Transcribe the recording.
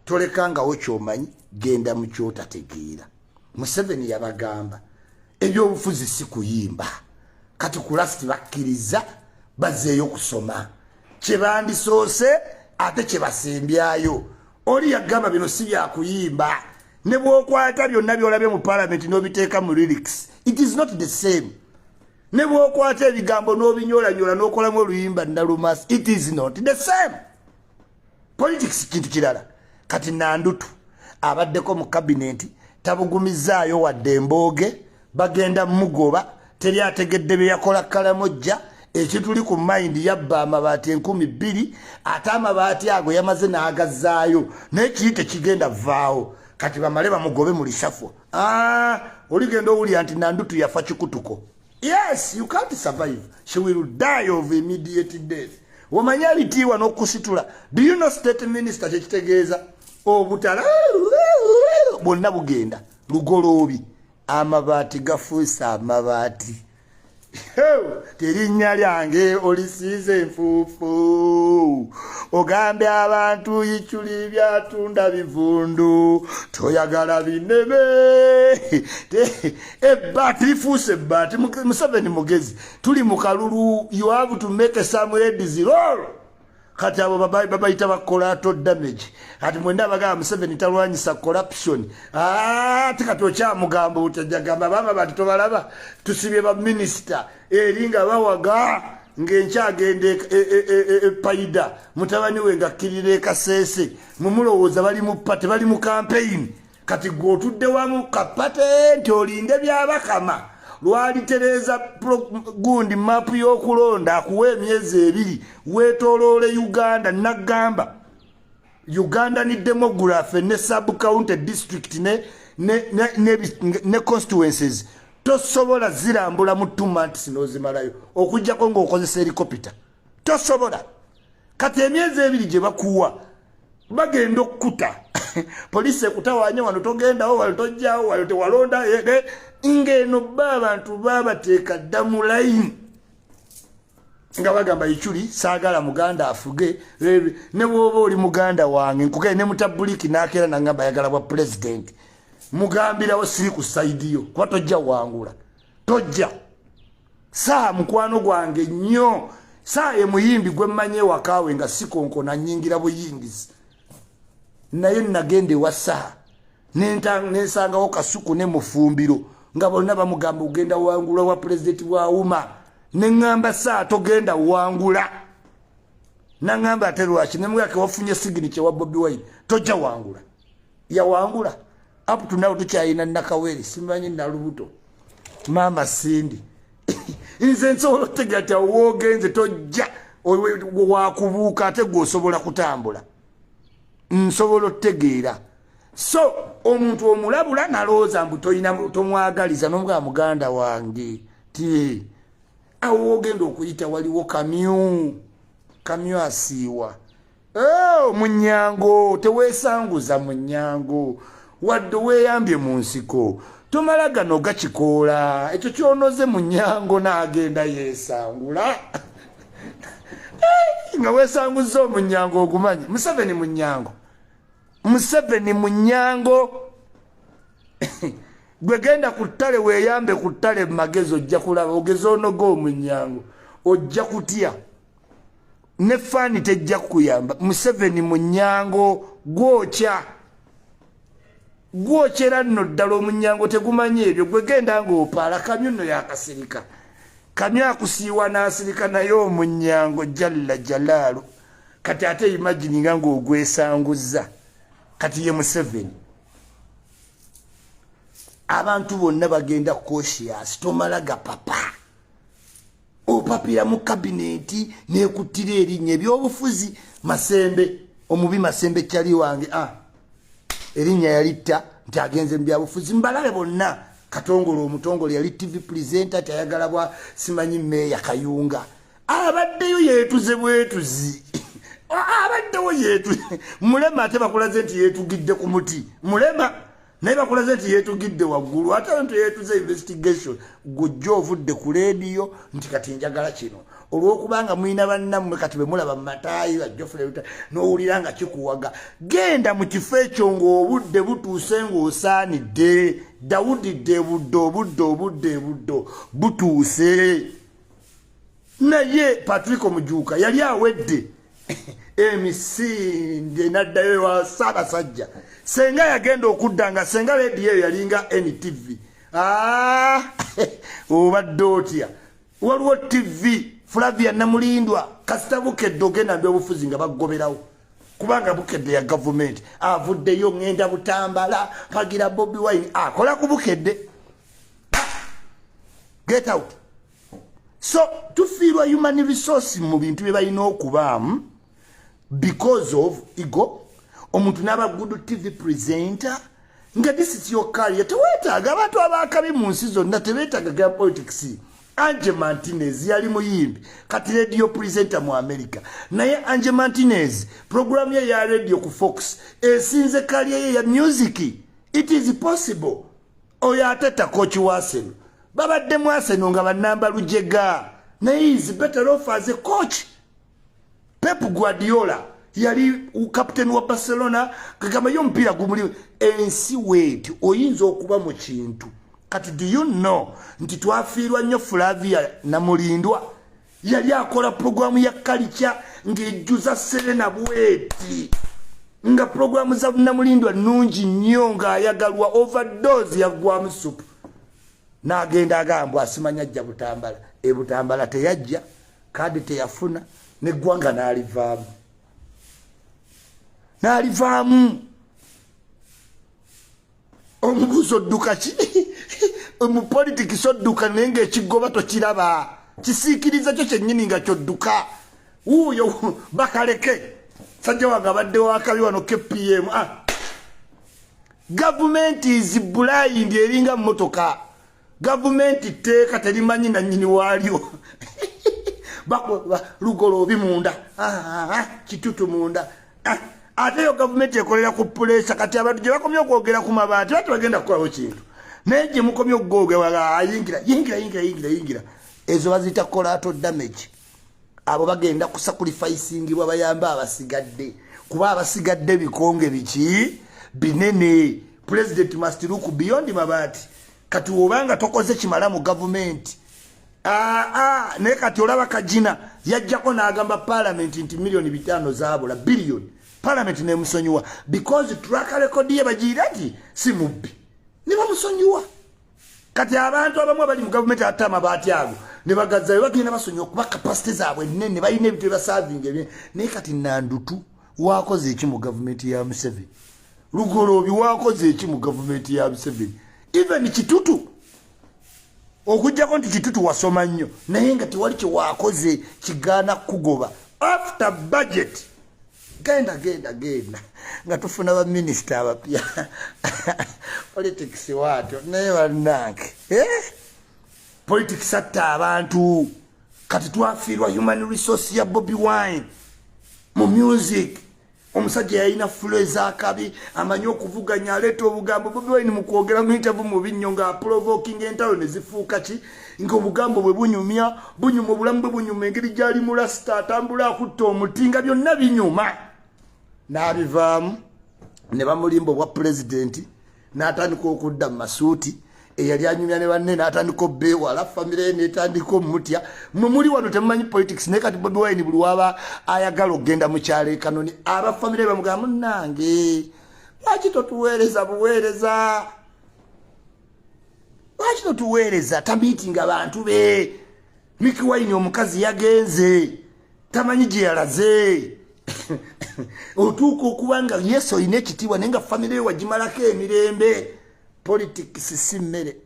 Tolekangawo kyomanyi, genda mu kyotategeera. Museveni yabagamba ebyobufuzi si kuyimba. Kati ku last bakkiriza bazeeyo kusoma kyebandisoose ate kyebasembyayo. Oli yagamba bino si byakuyimba. Ne bwokwata byonna byolabye mu palamenti n'obiteeka mu lyrics, it is not the same. Ne bwokwata ebigambo n'obinyoolanyola n'okolamu oluyimba nalumas, it is not the same. Politics kintu kirala. Kati Nandutu abaddeko mu kabineti, tabugumizaayo wadde embooge, bagenda mugoba. Teri ategedde bye yakola Kalamojja. Ekituli ku mind, yabba amabaati 2000, ate amabaati ago yamaze n'agazaayo, naye kiri tekigenda vaawo. Kati bamale bamugobe mu reshuffle. Ah, oligenda owulira nti Nandutu yafa kikutuko. Yes, you can't survive. She will die of immediate death. Wamanye alitiibwa n'okusitula. Do you know state minister kyekitegeeza? Obutala bwonna bugenda lugoloobi, amabaati gafuuse amabaati. Terinnya lyange olisiize enfuufu, ogambye abantu Ichuli byatunda bivundu, toyagala binebe. Ebbaati lifuuse ebbaati. Museveni mugezi, tuli mu kalulu, you have to make some heads roll. Kati abo babayita ba collateral damage. Kati mwenda abagamba Museveni talwanyisa corruption, ate kati okyamugamba otajagamba bama bati tobalaba tusibye baminisita eri nga bawaga ng'enkyagenda epaida mutabani we ng'akkirira ekaseese. Mumulowooza bali mu party, bali mu campaign. Kati gwe otudde wamu ka party nti olinde byabakama lwalitereeza gundi map y'okulonda, akuwa emyezi 2 weetooloole Uganda. Nagamba Uganda ni demography ne sub county, district ne constituencies, tosobola zirambula mu 2 months n'ozimalayo, okugjako ng'okozesa helicopter. Tosobola. Kati emyezi 2 gye bakuwa, bagenda okkuta, poliisi ekutawanya wano, togendawo wano, tojjawo wano, tewalonda. Ng'eno ba abantu babateeka dda mu layini nga bagamba Ichuli saagala muganda afuge. Ne bwoba oli muganda wange, nkugende ne mutabuliki nakeera nangamba ayagala bwa pulezidenti, mugambirawo siri ku side yo, kuba tojja wangula, tojja. Saa mukwano gwange nnyo, saa ye muyimbi gwe mmanyi ewakaawe nga sikonkona, nyingira buyingizi. Naye nagenda ewa saa nensangawo Kasuku ne Mufumbiro nga bonna bamugamba ogenda wangula wa pulezidenti wa UMA. Neŋŋamba, saa togenda wangula. Naŋŋamba, ate lwaki? Nemugake wafunye signature wa Bobi Wine, tojja wangula. Yawangula. Up to now tukyayina Nakawere, simanyi nalubuto maama Sindi. Nze nsobola otegera ti awogenze tojja wakubuuka, ate gwe osobola kutambula. Nsobola otegeera. So omuntu omulabula nalowooza mbu tomwagaliza, nomugamba muganda wange ti awo ogenda okuyita waliwo kamyu, kamyu asiiwa. Oh, munyango teweesanguza, munyango wadde weeyambye mu nsiko, tomala gano gakikoola. Ekyo kyonoze munyango n'agenda yeesangula nga weesanguza omunyango ogumanyi. Museveni munyango, Museveni munyango. Gwe genda ku ttale, weeyambe ku ttale mumagezi, ojja kulaba ogeze onoga omunyango, ojja kutya ne faani tejja kukuyamba. Museveni munyango gwokya, gwokyera nno ddala. Omunyango tegumanyi ebyo. Gwe genda ng'opaala, kamyu nno yakasirika, kamyu akusiiwa n'asirika, naye omunyango jalla jalaalu. Kati ate imagininga ng'ogwesanguza. Kati ye Museveni, abantu bonna bagenda cautious. Tomala gapapa opapira mu kabineti nekuttira erinnya ebyobufuzi. Masembe omubi, Masembe kyali wange, ah, erinnya yalitta nti agenze mu byabufuzi. Mbalabe bonna, Katongole omutongole yali TV presenter, tayagala bwa simanyi meeya Kayunga, abaddeyo yeetuze bwetuzi, abaddewo yeetu mulema. Ate bakulaze nti yeetugidde ku muti mulema, naye bakulaze nti yeetugidde waggulu. Ate nti yeetuze investigation, gujja ovudde ku leediyo nti kati njagala kino. Olw'okubanga mulina bannammwe kati bwe mulaba mu mataayi ba Geoffrey Lutaaya, n'owulira nga kikuwaga, genda mu kifo ekyo ng'obudde butuuse, ng'osaanidde. Dawudi dde ebudde, obudde, obudde, ebudde butuuse. Naye Patrick Omujuuka yali awedde emisinde, n'addayo wa Ssaabasajja. Senga yagenda okudda nga senga rediyo eyo yalinga NTV. Ah, obadde otya? Waliwo TV Flavia Namulindwa. Kasita Bukedde ogenda mbyobufuzi nga bagoberawo, kubanga Bukedde ya gavumenti. Avuddeyo, "Ŋŋenda Butambala, mpagira Bobi Wine." Akola ku Bukedde, get out. So tufiirwa human resource mu bintu bye balina okubaamu because of ego. Omuntu n'aba good TV presenter nga this is your career. Teweetaaga abantu abakabi mu nsi zonna, tebeetaaga ga politics. Angie Martinez yali muyimbi, kati radio presenter mu America. Naye Angie Martinez program ye ya radio ku Fox esinze career ye ya music. It is possible. Oyo Arteta, coach wa Arsenal, babadde mu Arsenal nga banamba lujega, naye is better off as a coach. Pep Guardiola yali captain wa Barcelona, kagamba yo omupiira gumuli ensi weeti. Oyinza okuba mu kintu kati. Do you know nti twafiirwa nnyo Flavia Namulindwa? Yali akola programu ya culture ng'ejjuza Serena bweti, nga programu za Namulindwa nnungi nnyo, ng'ayagalwa. Overdose, yaggwamu supu, n'agenda agambwa asimanya ajja Butambala. Ebutambala teyajja, kadi teyafuna, neggwanga n'alivaamu, n'alivaamu. Omubuuzi, odduka ki mu politics? Odduka naye ngaekigoba tokiraba, kisiikiriza kyo kyennyini nga kyodduka. Wuuyo bakaleke, sajja wange abadde wakabi wano KPM. Ah. Gavumenti is blind, eringa motoka. Gavumenti tteeka terimanyi nanyini waalyo. Lugoloobi munda, ah, ah, Kitutu munda. Ate yo gavumenti ekolera ku pressure. Kati abantu gye bakomye okwogera ku mabaati, bati bagenda kukolawo kintu, naye gye mukomye okugogera, yingira, yingira, yingira, yingira, yingira. Ezo baziyita collateral damage. Abo bagenda kusacrificingibwa bayambe abasigadde, kuba abasigadde bikonge biki binene. President must look beyond mabaati. Kati obanga tokoze kimala mu gavumenti, aa, naye kati olaba Kagina yajjako n'agamba palamenti nti miliyoni 5 zabula, biliyoni. Palamenti nemusonyiwa because track record ye bagiira nti si mubbi, ne bamusonyiwa. Kati abantu abamu abali mu gavumenti ate amabaati ago ne bagazayo, bagenda basonyiwa kuba capacity zaabwe nene, balina ebintu ebasavinga. Naye kati Nandutu wakoze eki mu gavumenti ya Museveni? Lugoloobi wakoze eki mu gavumenti ya Museveni? Even Kitutu, okugjako nti Kitutu wasoma nnyo, naye nga tewali kyewakoze kigaana kugoba. After budget, genda, genda, genda nga tufuna baminisita abapya. Politics waatyo, naye bannange, eh? Politics atta abantu. Kati twafiirwa human resource ya Bobi Wine mu music. Omusajja yalina flow ezakabi, amanyi okuvuganya, aleeta obugambo. Bobi Wine mukwogera mu interview mu binnyo ngaaprovoking entalo ne zifuuka ki, ngaobugambo bwe bunyumya, bunyuma, obulamu bwe bunyuma, engeri gyali mulasita, atambula akutta omuti, nga byonna binyuma. N'abivaamu ne bamulimba obwa pulezidenti, n'atandika okudda mu masuuti eyali anyumya ne banne, n'atandika obbeewala, famire ye netandika omutya. Mwe muli wano temumanyi politics. Naye kati Bobi Wine buli waba ayagala okugenda mu kyalo ekanoni, aba famire bamugamba, "Munnange, lwaki totuweereza buweereza? Lwaki totuweereza?" Tamiitinga abantu be. Miki Wine omukazi yagenze, tamanyi gye yalaze. Otuuka okuba nga yesu olina ekitiibwa, naye nga famire yo wagimalako emirembe. Politics si mmere.